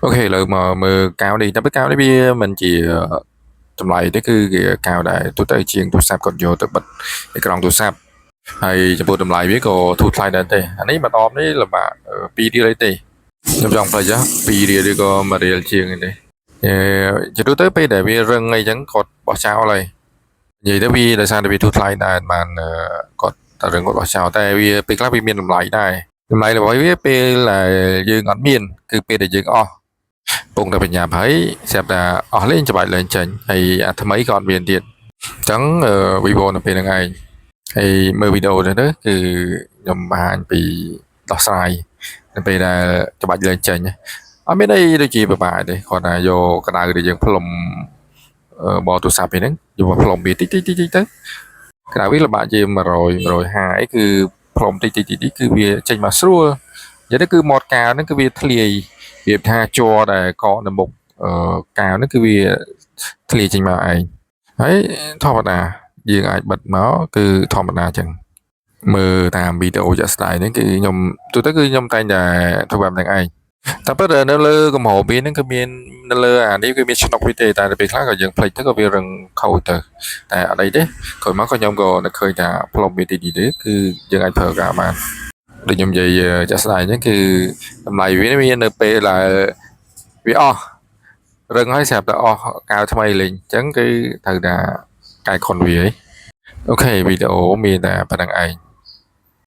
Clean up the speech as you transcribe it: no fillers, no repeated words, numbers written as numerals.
OK ឥឡូវមកមើលកៅនេះតែពេលកៅនេះវាមិនជាតម្លៃទេគឺគេកៅដែលទូទៅជាងទូរស័ព្ទគាត់យកទៅបិទអេក្រង់ទូរស័ព្ទហើយចំពោះតម្លៃវាក៏ធូរថ្លៃដែរទេអានេះម្ដងនេះលំបាក2រៀលអីទេខ្ញុំចង់ផ្លេច2រៀលឬក៏1រៀលជាងទេអឺជាទូទៅពេលដែលវារឹងអីចឹងគាត់បោះចោលហើយនិយាយទៅវាដោយសារតែវាធូរថ្លៃដែរបានគាត់តែរឹងគាត់បោះចោលតែវាពេលខ្លះវាមានតម្លៃដែរតម្លៃរបស់វាពេលដែលយើងអត់មានគឺពេលដែលយើងអស់ពងតែបញ្ញាប់ហើយស្រាប់តែអស់លេងច្បាច់លេងចេញហើយអាថ្មីក៏អត់មានទៀតអញ្ចឹង Vivo នៅពេលហ្នឹងឯងហើយមើលវីដេអូនេះទៅគឺខ្ញុំបង្ហាញពីដោះស្រាយនៅពេលដែលច្បាច់លេងចេញអត់មានអីដូចជាពិបាកទេគ្រាន់តែយកក្តៅដែលយើងផ្លុំបទូរស័ព្ទពីហ្នឹងយកមកផ្លុំវាតិចតិចតិចតិចទៅក្តៅវាលំបាកជា100 150អីគឺផ្លុំតិចតិចតិចគឺវាចេញមកស្រួលនិយាយទៅគឺមាត់កាវហ្នឹងគឺវាធ្លាយវាថាជ័រដែលកកនៅមុខកាវហ្នឹងគឺវាធ្លាយចេញមកឯងហើយធម្មតាយើងអាចបិទមកគឺធម្មតាចឹងមើលតាមវីដេអូជាក់ស្ដែងហ្នឹងគឺខ្ញុំទូទៅគឺខ្ញុំតែងតែធ្វើបែបហ្នឹងឯងតែពិតនៅលើកំហវាហ្នឹងគឺមាននៅលើអានេះគឺមានឆ្នុកវាទេតែពេលខ្លះក៏យើងភ្លេចទៅក៏វារឹងខូចទៅតែអត់អីទេក្រោយមកក៏ខ្ញុំក៏នឹកឃើញថាផ្លុំវាតិចៗទេគឺយើងអាចប្រើការបានដូចខ្ញុំនិយាយជាក់ស្ដែងហ្នឹងគឺតម្លៃវាមាននៅពេលដែលវាអស់រឹងហើយស្រាប់តែអស់កាវថ្មីលេងអញ្ចឹងគឺត្រូវតែកែខុនវាឯង OK វីដេអូមានតែប៉ុណ្្នឹងឯង។